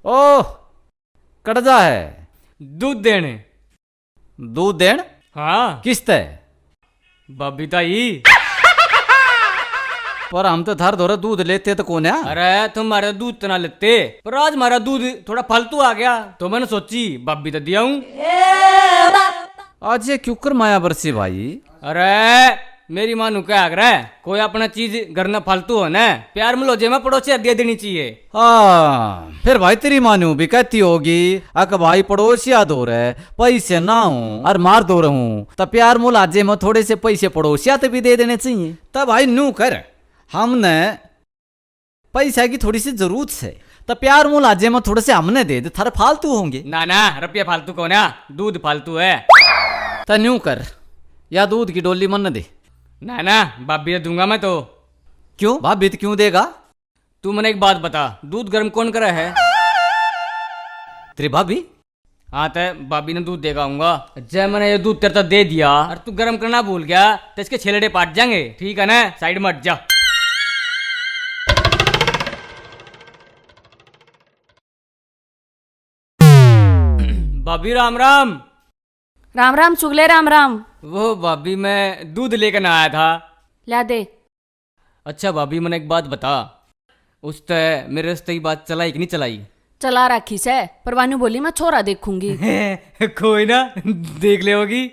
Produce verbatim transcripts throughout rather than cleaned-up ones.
ओह, कड़जा है। दूध देने। दूध देन? हाँ। किस तै? भाभी ताई। पर हम तो थार धोरे दूध लेते तो कोन्या। अरे, तुम हमारा दूध तो ना लेते, पर आज हमारा दूध थोड़ा फालतू आ गया, तो मैंने सोची भाभी तो दिया हूँ। आज ये क्यों कर माया बरसी भाई? अरे, मेरी माँ नु क्या करे, कोई अपना चीज घर ना फालतू हो ना, प्यार मिलो जे मैं पड़ोसी दे देनी चाहिए। हाँ, फिर भाई तेरी माँ न्यू भी कहती होगी, अक भाई पड़ोसिया दो रहे पैसे ना हूँ और मार दो रहूं, तो प्यार मुलाजे में थोड़े से पैसे पड़ोसिया ते भी दे देने चाहिए। तो भाई न्यू कर, हमने पैसा की थोड़ी सी जरूरत है, तो प्यार मुलाजे में थोड़े से हमने दे दे, थारे फालतू होंगे। ना ना, रुपया फालतू कौन है, दूध फालतू है। तो न्यू कर, या दूध की डोली मन दे। ना ना, भाभी तो दूंगा मैं तो। क्यों, भाभी तो क्यों देगा? तू मने एक बात बता, दूध गर्म कौन करे है? तेरी भाभी। हाँ, ते भाभी ने दूध देगा आऊंगा। जय मैंने ये दूध तेरे तो दे दिया और तू गर्म करना भूल गया, तो इसके छेलड़े पाट जाएंगे, ठीक है ना? साइड में हट जा। भाभी राम राम। राम राम सुगले, राम राम। वो भाभी, मैं दूध लेकर ना आया था। ला दे। अच्छा भाभी, मैंने एक बात बता, उस तै मेरे रास्ते की बात चलाई कि नहीं चलाई? चला राखी सै, पर वान्यू बोली मैं छोरा देखूंगी। कोई ना, देख लेगी।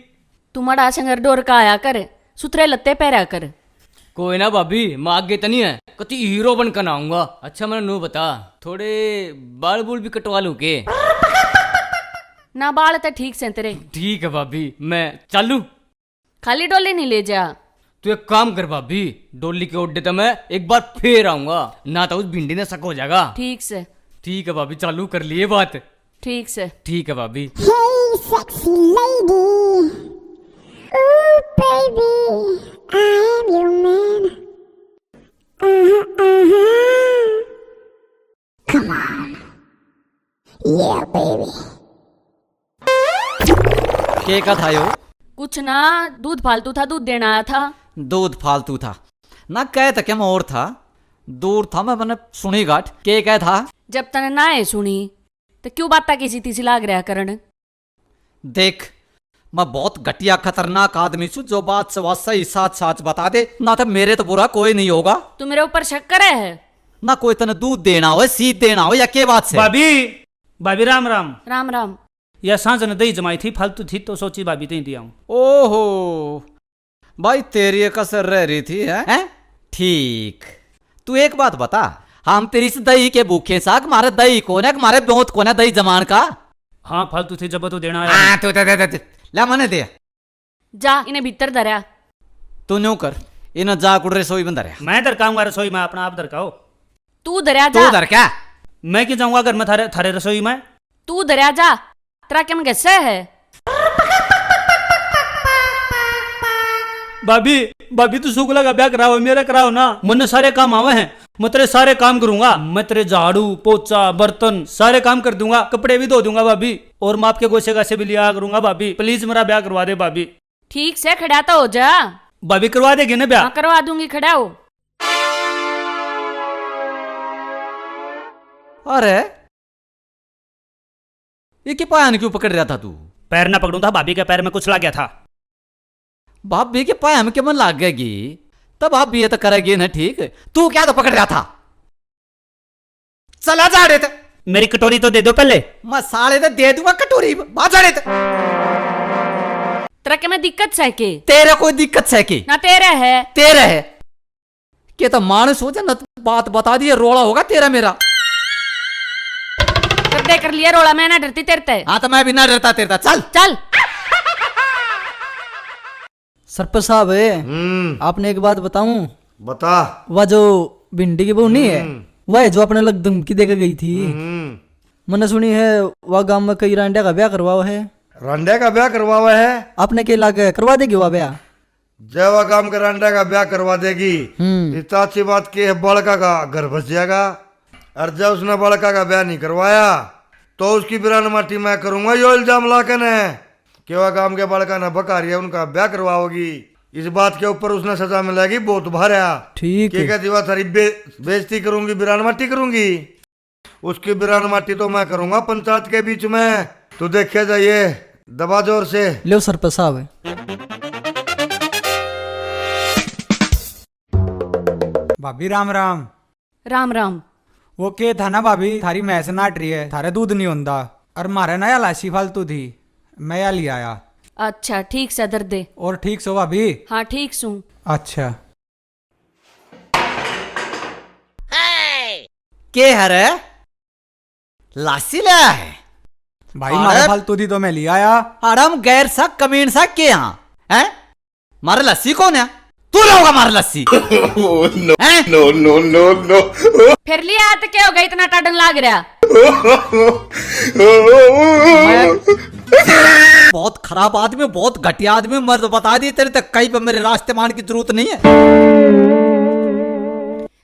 तू मड़ा संगर डोर का आया कर, सुथरे लत्ते पहरा कर। कोई ना भाभी, मैं आगे तो नहीं है, कति हीरो बन कर आऊंगा। अच्छा मैंने नू बता, थोड़े बाल बूल भी कटवा लूं के? ना, बाल तो ठीक से तेरे। ठीक है भाभी, मैं चालू। खाली डोली नहीं ले जा। तू एक काम कर भाभी, डोली के ओडे तो मैं एक बार फिर आऊंगा, ना तो उस भिंडी ने शक हो जाएगा। ठीक से। ठीक है भाभी, चालू कर लिए बात। ठीक से। ठीक है भाभी। Hey, sexy lady. Ooh, baby, I am your man. Uh-huh, uh-huh. Come on. Yeah, baby. के का था यो? कुछ ना, दूध फालतू था, दूध देना आया था। दूध फालतू था ना, कह तो क्या मैं और था, दूर था मैं, मैंने सुनी घाट। के कह था? जब तने ना है सुनी, तो क्यों बातें किसी तीसी लाग रहा करण? देख, मैं बहुत घटिया खतरनाक आदमी छू, जो बात से बात सही साच साच बता दे, ना तो मेरे तो बुरा कोई नहीं होगा। तू मेरे ऊपर शक करे है? ना कोई तने दूध देना हो, सीध देना हो या के बात से? भाभी, भाभी राम राम। राम राम। या सांझ ने दही जमाई थी, फालतू थी तो सोची भाभी ते ही दिया हूँ। ओहो, भाई तेरी ये कसर रह रही थी, हैं? हैं? ठीक। तू एक बात बता, हम तेरी इस दही के भूखे साग, मारे दही कोने, मारे ब्योंत कोने दही जमान का? हाँ, फालतू थी जब तो देना आया। हाँ, तू दे, दे, दे, दे। ला मने दे। जा, इन्हें भीतर धरया। तू न्यू कर, इन्हें जा कुड़ रसोई में धरया। मैं धर काऊंगा रसोई में, अपना आप धर काओ। तू धरया तू जा। धर क्या? मैं क्यों जाऊंगा घर में थारे, थारे रसोई में? तू धरया जा, तेरा क्या मैं गुस्सा है? भाभी, भाभी, तू सुगला का ब्याह कराओ, मेरा कराओ ना। मन्ने सारे काम आवे हैं, मैं तेरे सारे काम करूंगा। मैं तेरे झाड़ू, पोछा, बर्तन, सारे काम कर दूंगा, कपड़े भी धो दूंगा भाभी, और माँ के गोसे गासे भी लिया करूंगा भाभी। Please मेरा ब्याह करवा दे भाभी। ठीक से, खड़ा तो हो जा। भाभी, करवा देगी ना ब्याह? हाँ, करवा दूंगी, खड़ा हो। अरे, ये के पाया ने क्यों पकड़ रहा था तू? पैर ना पकड़ूं था, भाभी के पैर में कुछ लग गया था। भाभी के पाया में के मन लाग गई, तब भाभी ये तो करेगी ना ठीक। तू क्या तो पकड़ रहा था? चला जा रे ते। मेरी कटोरी तो दे दो पहले। मैं साले ते दे दूंगा कटोरी, बाहर जा रे ते। तेरा के मैं दिक्कत से के? तेरा कोई दिक्कत से के? ना तेरा है। तेरा है। के तो मानस हो जा ना, बात बता दिए, रोला होगा तेरा मेरा। कर दे, कर लिया रोला, मैं ना डरती तेरे ते। हाँ, तो मैं भी ना डरता तेरे ते। चल। चल। सरपंच साहब, हम्म। आपने एक बात बताऊं? बता। वह जो भिंडी की बहू नहीं है, हम्म। वह जो अपने लग धमकी देके गई थी, हम्म। मैंने सुनी है, वह गांव में कई रांडिया का ब्याह करवाओ है। रांडिया का ब्याह करवाओ है? आपने के लागे करवा देगी वह ब्याह? जय वह गांव के रांडिया का ब्याह करवा देगी। हम्म। इतना अच्छी बात के है, बालका का घर बस जाएगा। और जब उसने बालका का ब्याह नहीं करवाया, तो उसकी बिरान माटी मैं करूंगा यो इल्जाम ला के ने, के वा गाम के बालका ने बकारिया उनका ब्याह करवाओगी। इस बात के ऊपर उसने सजा मिलेगी बहुत भारा। ठीक। के कहती वा थारी बे-, बेइज्जती करूंगी, बिरान माटी करूंगी। उसकी बिरान माटी तो मैं करूंगा पंचायत के बीच में। तू देखे जाइए, दबा जोर से। लो सरपंच साहब। भाभी राम राम। राम राम। वो के था ना भाभी, थारी भैंस नाट रही है, थारे दूध नहीं होंदा, और म्हारे ना या लासी फालतू थी, मैं या ले आया। अच्छा, ठीक से धर दे। और ठीक सो भाभी? हाँ, ठीक सूं। अच्छा। के है रे? लासी ले आया है? भाई, अरे, मारे फालतू दी तो मैं ले आया। अरे, हम गैर सा, कमीन सा के हाँ? हैं? मारे लस्सी कौन है? तू लाऊंगा मारे लस्सी। Oh, no, हैं? No, no, no, no। फिर ले आया तो क्या हो गया, इतना टाडन लाग रहा? मैं बहुत खराब आदमी, बहुत घटिया आदमी, मैं तो बता दी, तेरे तक कहीं पे मेरे रास्ते मान की जरूरत नहीं है।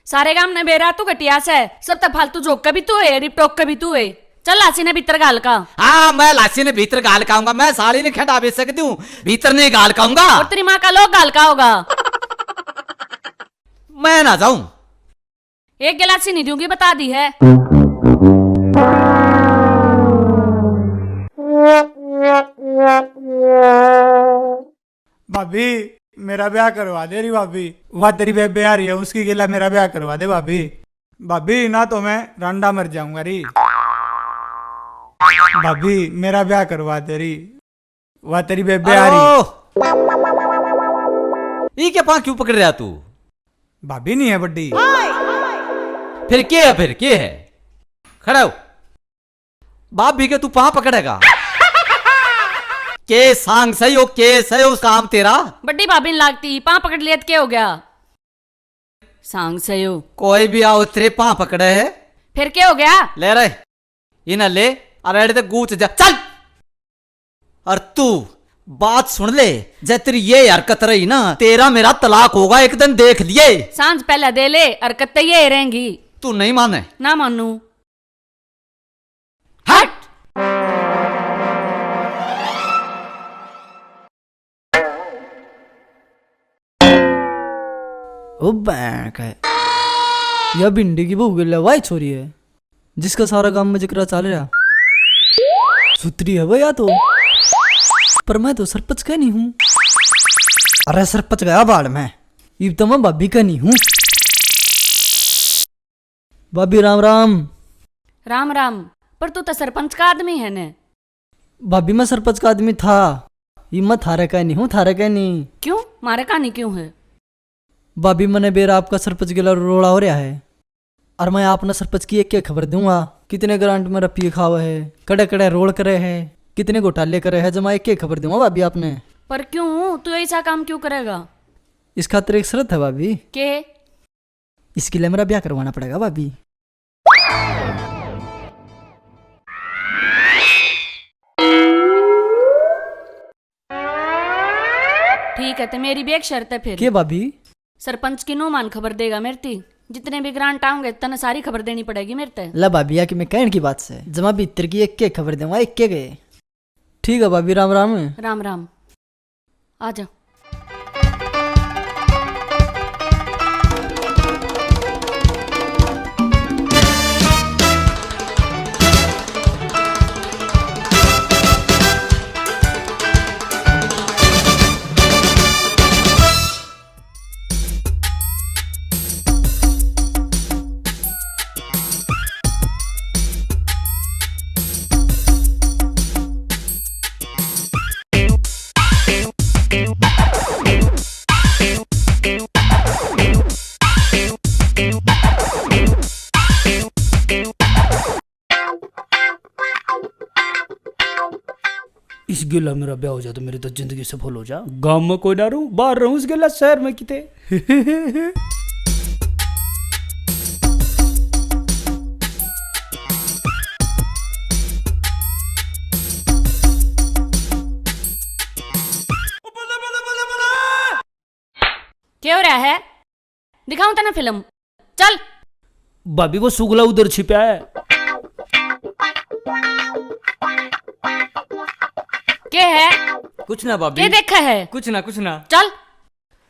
सारे गाम ने बेरा तू घटिया सै, सब तै फालतू झोंक के भी तू है, रिपटोक के भी तू है। चल लासी ने भीतर घाल का। हाँ, मैं लासी ने भीतर घाल का आऊंगा, मैं साली ने खंडा बेच सकती हूँ, भीतर नहीं घाल का आऊंगा। और तेरी माँ का लोग घाल का होगा। मैं ना जाऊं। एक गिलासी नहीं दूंगी, बता दी है। भाभी, मेरा ब्याह करवा दे री भाभी। वह तेरी बेबे आ रही है, उसकी गेला मेरा ब्याह करवा दे भाभी। भाभी, ना तो मैं रांडा मर जाऊंगा री। भाभी, मेरा ब्याह करवा दे री। वह तेरी बेबे आ रही। हेलो। ई के पां क्यों पकड़ रहा तू? भाभी नहीं है बड्डी। फिर के है, फिर के है? खड़ा हो। भाभी के तू पां पकड़ेगा? के सांग सही हो, के सही हो काम तेरा? बड्डी भाभी नहीं लागती, पां पकड़ लिया तो के हो गया? सांग सही हो। कोई भी आओ तेरे पां पकड़े है। फिर के हो गया? ले रे, इन्हें ले, अरे अड़े ते गूच जा, चल। और तू बात सुन ले, जै तेरी ये हरकत रही ना, तेरा मेरा तलाक होगा, एक दिन देख लिए। सांझ पहले दे ले, हरकत तो ये रहेंगी। तू नहीं माने? ना मानू। हट! ओ बैंक है। या भिंडी की बहू के लिए वाई छोरी है, जिसका सारा काम में जिक्रा चाल रहा। सुतरी है वो या तो, पर मैं तो सरपंच का नहीं हूँ। अरे सरपंच गया बाढ़ में, इब तो मैं भाभी का नहीं हूँ। भाभी राम राम। राम राम। पर तू तो सरपंच का आदमी है ने। भाभी, मैं सरपंच का आदमी था, ये मैं थारे का नहीं हूँ, थारे का नहीं। क्यों, मारे का नहीं क्यों है? भाभी, मने बेरा आपका सरपंच के ला रोला हो रहा है, और मैं आपने सरपंच की एक एक खबर दूंगा, कितने ग्रांट में रुपये खावे है, कड़े कड़े रोल करे है, कितने घोटाले करे है, जमा एक एक खबर दूंगा भाभी आपने। पर क्यों, तू ऐसा काम क्यों करेगा? इस खातर एक शर्त है भाभी। के? इसके लिए मेरा ब्याह करवाना पड़ेगा भाभी। ठीक है, तो मेरी भी एक शर्त है फिर। के भाभी? सरपंच की नू मान खबर देगा मेरे ती। जितने भी ग्रांट आऊंगे, तने सारी खबर देनी पड़ेगी मेरे ते। ला भाभी, या कि मैं कहने की बात से, जमा भीतर की एक एक खबर दूंगा, एक एक। ठीक है भाभी, राम राम। राम राम। आ जा। इस गेला मेरा ब्याह हो जा तो मेरी तो जिंदगी सफल हो जा। गांव में कोई ना रहूं, बाहर रहूं इस गेला शहर में किते। क्या हो रहा है? दिखाऊं तने फिल्म, चल। भाभी, वो सुगला उधर छिपा है। के है? कुछ ना भाभी। के देखा है? कुछ ना, कुछ ना। चल,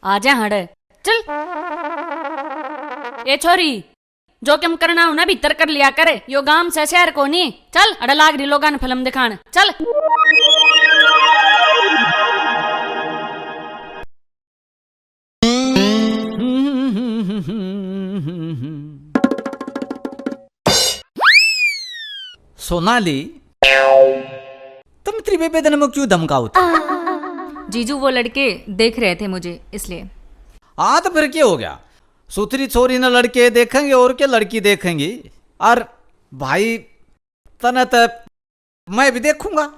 आ जा हड़े, चल। ए छोरी, जो कम करना हो ना भीतर कर लिया कर, यो गांव से शहर को नहीं। चल, अड़े लाग रही लोगां ने फिल्म दिखाण, चल। सोनाली, तुम तेरी बेबे दन में क्यों धमकाओ थे? जीजू, वो लड़के देख रहे थे मुझे, इसलिए। हाँ, तो फिर क्या हो गया? सुथरी छोरी ने लड़के देखेंगे और क्या लड़की देखेंगी। और भाई, तने तो मैं भी देखूंगा।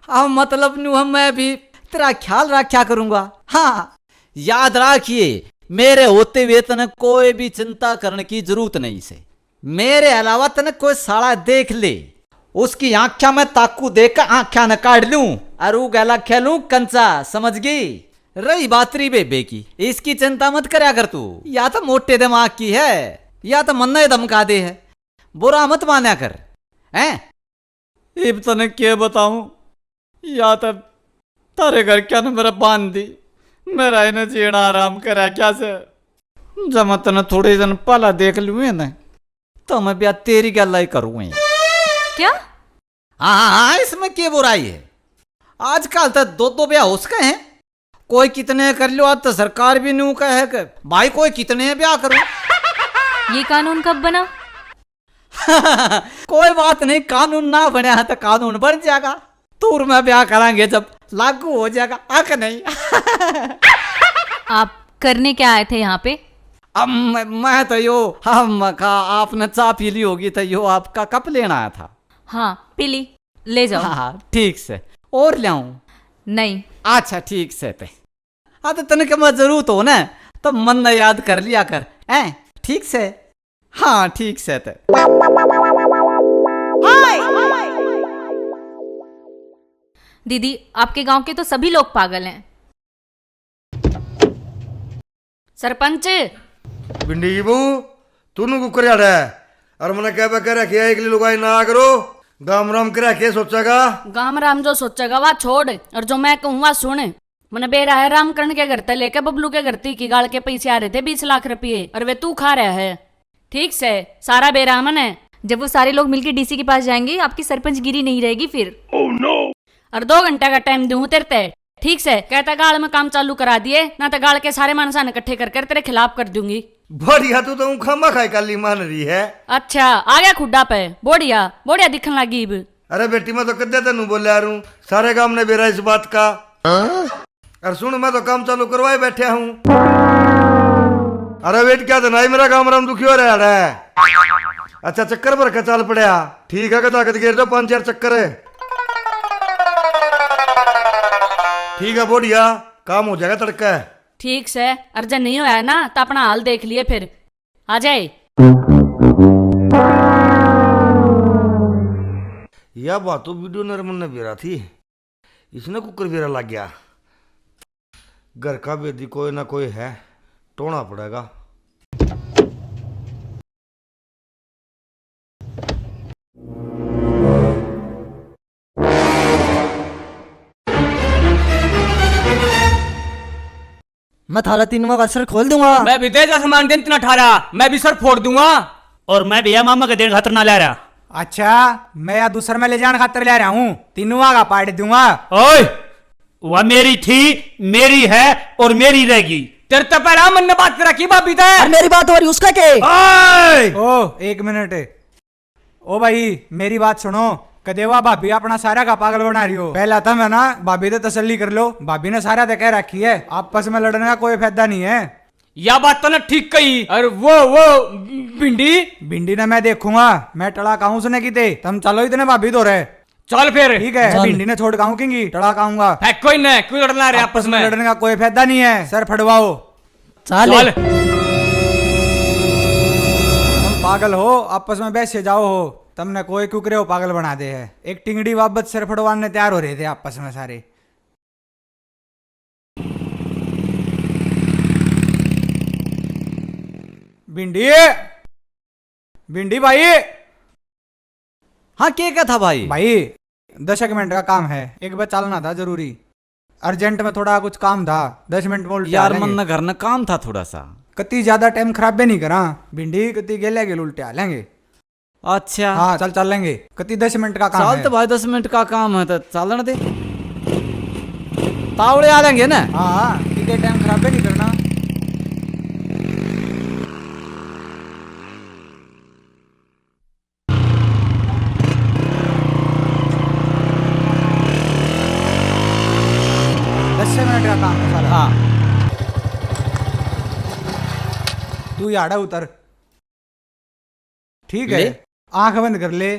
हाँ, मतलब न्यू हम, मैं भी तेरा ख्याल रखा करूंगा। हाँ, याद रखिए, मेरे होते हुए तने कोई भी चिंता करने की जरूरत नहीं से। मेरे अलावा तने कोई साला देख ले, उसकी आंख्या में ताकू देख आंख्या न काट लूं और ऊ गला खेलूं कंचा, समझ गई? रही बात री बेबे की, इसकी चिंता मत करया कर तू, या तो मोटे दिमाग की है, या तो मन्ना ही धमका दे है। बुरा मत मान्या कर, हैं? इब तने के बताऊं, या तो थारे घर क्या ने मेरा बांध दी, मेरा इन्हें जीना आराम करा क्या से? जब मैं तने थोड़े दिन पहला देख लूए ना, तो मैं ब्याह तेरी गैल ही करूँ। क्या? हाँ, हाँ, हाँ, इसमें के बुराई है? आजकल तो दो दो ब्याह हो सके हैं। कोई कितने कर लो, आज तो सरकार भी न्यू कहे कि भाई कोई कितने ब्याह करो। ये कानून कब बना? कोई बात नहीं, कानून ना बनया है तो कानून बन जाएगा। तूर में ब्याह करांगे जब लागू हो जाएगा, हक नहीं? आप करने क्या आए थे यहाँ पे? अब मैं, मैं तो यो, हम का आपने चाय पी ली होगी तो यो आपका कप लेना आया था। हाँ, पी ली, ले जाओ। हाँ, हाँ, ठीक से। और ले आऊं? नहीं। अच्छा, ठीक से ते। हाँ, तो तने के मैं जरूरत हो ना, तो मन ने याद कर लिया कर, हैं? ठीक से? हाँ, ठीक से ते। दीदी, आपके गांव के तो सभी लोग पागल हैं। सरपंच। भिंडी की बहू, तू नु कुकर आड़ा है? और मने कह कह रखिया, एकली लुगाई ना करो, गाम राम कह रखिया सोचेगा। गाम राम जो सोचेगा वा छोड़, और जो मैं कहूँ वा सुन। मने बेरा है, रामकरण के घर ते लेके बबलू के घर ती की गाल के पैसे आ रहे थे, बीस लाख रुपये, और वे तू खा रहा है। ठीक से, सारा बेरा मने। जब वो सारे लोग मिलके डीसी के पास जाएंगे, आपकी सरपंचगिरी नहीं रहेगी फिर। और दो घंटा का टाइम दूं तेरे ते, ठीक से? कहता गाल में काम चालू करा दिए, ना तो गाल के सारे मानसा ने इकट्ठे कर कर तेरे खिलाफ कर दूंगी। बढ़िया, तू तो खामा खाई काली मान रही है। अच्छा, आ गया खुड्डा पे। बढ़िया, बढ़िया दिखन लगी इब। अरे बेटी, मैं तो कद्दे तेनू बोल्या रूं, सारे गाम ने बेरा इस बात का। हाँ? अरे सुन, मैं तो काम चालू करवाए बैठा हूँ। अरे वेट, क्या धनाई मेरा काम राम दुखी हो रहा है? अच्छा, चक्कर भर के चाल पड़ा। ठीक है, ताकत घेर दो पांच चार चक्कर। ठीक है, बढ़िया, काम हो जाएगा तड़का। ठीक से, और जब नहीं होया ना, तो अपना हाल देख लिए फिर। आ जाए। या बात तो वीडियो नरमन ने बेरा थी, इसने कुकर बेरा लग गया। घर का बेदी कोई ना कोई है, टोना पड़ेगा। मैं थारा तीनों का सर खोल दूंगा। मैं भी तेज आसमान दिन इतना ठारा, मैं भी सर फोड़ दूंगा। और मैं भैया मामा के देन खातर ना ला रहा। अच्छा, मैं या दूसर में ले जान खातर ला रहा हूँ, तीनों का पाड़ दूंगा। ओए, वह मेरी थी, मेरी है और मेरी रहेगी। तेरे तो पहला मन ने बात करा की भाभी ते। और मेरी बात हो रही उसका के? ओए! ओ, एक मिनट। ओ भाई, मेरी बात सुनो। कदेवा भाभी अपना सारा का पागल बना रही हो। पहला तो मैं ना भाभी ते तसल्ली कर लो, भाभी ने सारा ते कह रखी है, आपस में लड़ने का कोई फायदा नहीं है। या बात तो ना ठीक कही। और वो, वो भिंडी? भिंडी ने मैं देखूंगा, मैं टला कहूं उसने किते। तुम चलो इतने भाभी धोरे। चल फिर। ठीक है, चल। भिंडी ने छोड़ काऊं किंगी, टला काऊंगा। है कोई ना, क्यों लड़ना रे आपस आपस में में? लड़ने का कोई फायदा नहीं है, सर फड़वाओ। चल। चल। तुम पागल हो, आपस में बैसे जाओ हो, तुमने कोई क्यों करे हो पागल बना दे है। एक टिंगड़ी बाबत सर फड़वाने तैयार हो रहे थे आपस में सारे। भिंडी, भिंडी भाई। हाँ, के क्या था भाई? भाई, दस एक मिनट का काम है, एक बार चलना था जरूरी, अर्जेंट में थोड़ा कुछ काम था, दस मिनट में उल्टे आ यार, जाएंगे। मन न घर न काम था थोड़ा सा। कति ज्यादा टाइम खराबे नहीं करा, भिंडी कति गेल्या गेल उल्टे आ लेंगे। अच्छा। हाँ, चल, चल लेंगे। कति दस मिनट का काम चल है। तो भाई, दस मिनट का काम है तो चालन दे। तावड़े आ लेंगे ना। हाँ, हाँ, इतने टाइम खराबे नहीं करना। दस मिनट का काम है साला। हाँ। तू याड़ा उतर। ठीक है, ले। आंख बंद कर ले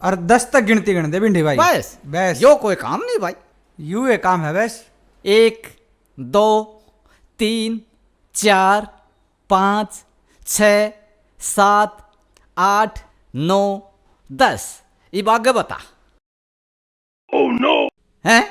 और दस तक गिनती गिन दे भिंडी भाई। बस। बस। यो कोई काम नहीं भाई। यू एक काम है बस। एक, दो, तीन, चार, पाँच, छः, सात, आठ, नौ, दस। इब आगे बता। Oh no! हैं?